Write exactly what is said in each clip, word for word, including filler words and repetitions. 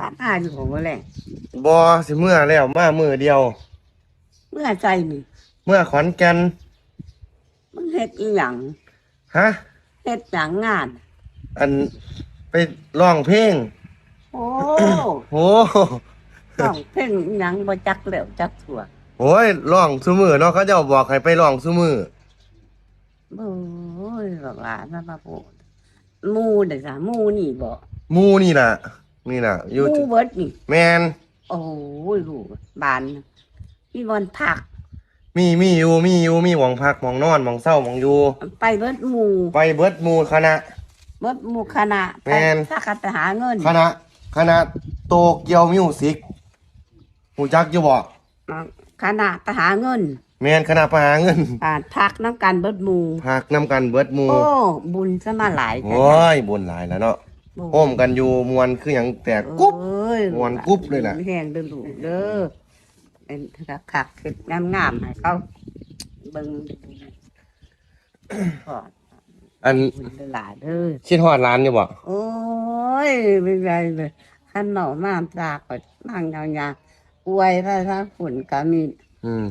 ตัดหาอยู่ของแหละ บ่ สิเมือแล้ว มามื้อเดียว เมือใส่นี่ เมือขอนแก่น มึงเฮ็ดอีหยัง ฮะ เฮ็ดหยังงาน อัน ไปร้องเพลง โอ้ โอ้ ร้องเพลงอีหยังบ่จักแล้วจักทั่ว โอ้ย ร้องซุมื้อเนาะ เขาเจ้าบอกให้ไปร้องซุมื้อ โอ้ย บักหลามามาโพด หมู่เด้อจ้ะ หมู่นี่บ่ หมู่นี่ล่ะ นี่ล่ะ อยู่ หมู่เบิดนี่ แม่น โอ้ย ลูกบ้าน มีบ่อนพัก มี มีอยู่ มีอยู่ มีหม่องพัก หม่องนอน หม่องเซา หม่องอยู่ ไปเบิดหมู่ ไปเบิดหมู่คณะ เบิดหมู่คณะ แม่น ไปพากันไปหาเงิน คณะ คณะโตเกียวมิวสิก ฮู้จักอยู่บ่ คณะไปหาเงิน แม่น คณะไปหาเงิน อ่า พักนำกันเบิดหมู่ พักนำกันเบิดหมู่ โอ้ บุญซะมาหลายแท้ โอ้ย บุญหลายแล้วเนาะ บุญ โฮมกันอยู่ม่วนคือหยังแตกกุ๊บ เอ้ย ม่วนกุ๊บเลยน่ะ แฮงเด้อลูกเด้อ เป็นคักๆ เฮ็ดงามๆ ให้เขาเบิ่ง อัน บุญหลายเด้อ คิดฮอดหลานอยู่บ่ โอ้ย เป็นไงเลย คันเมามาจากก็นั่งยาวๆ อวยไปทางฝุ่นก็มี อืม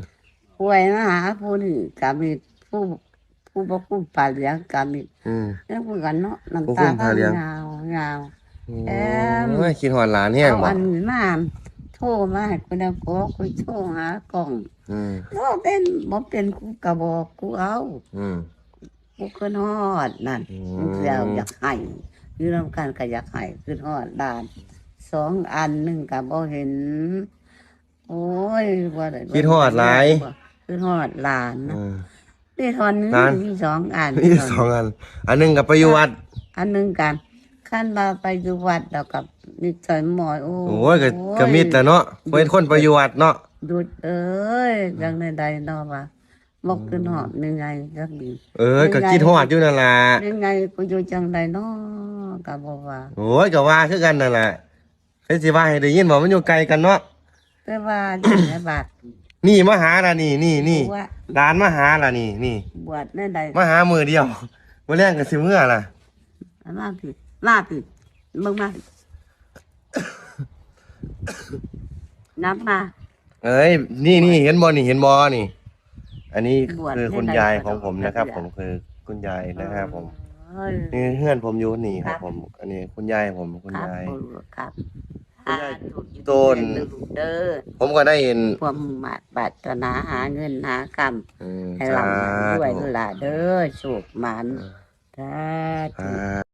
อวยมาหาผู้นี่ก็มี ผู้ ผู้บ่คุ้มผ้าเหลืองก็มี อืม แล้วพูดกันเนาะ น้ำตา ผู้คุ้มผ้าเหลือง ยาวๆ อืม แอม โอ้ย คิดฮอดหลานแฮงบ่ เอาอันนี้มา โทรมาให้กูแล้ว ก็กูโทรหากล้อง อืม บ่เป็น บ่เป็น กูก็บอก กูเอา อืม กูขึ้นฮอดนั่น อืม เดี๋ยวอยากให้ อยู่นำกันก็อยากให้ ขึ้นฮอดหลาน สองอัน หนึ่งก็บ่เห็น โอ้ย บ่ได้ คิดฮอดหลาย ขึ้นฮอดหลานนะ อืม มีท่อนหนึ่ง หลาน มีสองอัน มีสองอัน อันหนึ่งก็ไปอยู่วัด อันหนึ่งกัน คันว่าไปอยู่วัดแล้วก็มีสร้อยหมอย โอ้ โอ้ย ก็ ก็มิตรแหละเนาะ เป็นคนไปอยู่วัดเนาะ ดุดเอ้ย จังใดๆ เนาะว่า บ่ขึ้นฮอด อืม ยังไงก็ดี เออ ยังไง ก็คิดฮอดอยู่นั่นล่ะ ยังไงกูอยู่จังใดเนาะ ก็บ่ว่า โอ้ย ก็ว่าคือกันนั่นล่ะ ใครสิว่าให้ได้ยินบ่ มันอยู่ไกลกันเนาะ แต่ว่าอยู่ในวัด นี่มาหาล่ะนี่ นี่ นี่ บวช หลานมาหาล่ะนี่ นี่ บวชแนวใด มาหามื้อเดียว มื้อแลงก็สิเมือล่ะ มาผิด มาผิด มึงมาผิด นับมา เอ้ย นี่ นี่ เห็นบ่นี่ เห็นบ่นี่ อันนี้ บวช คือคุณยายของผมนะครับ ให้ได้ ผมคือคุณยายนะครับผม เอ้ย นี่เฮือนผมอยู่นี่ครับผม อันนี้คุณยายผม คุณยาย ครับ คุณยาย สาธุ ต้น เด้อ ผมก็ได้เห็น ความมุ่งมั่นปรารถนาหาเงินหาคำ อืม ให้ร่ำให้รวย สาธุ ล่ะเด้อ โชคหมาน เออ สาธุ อ่า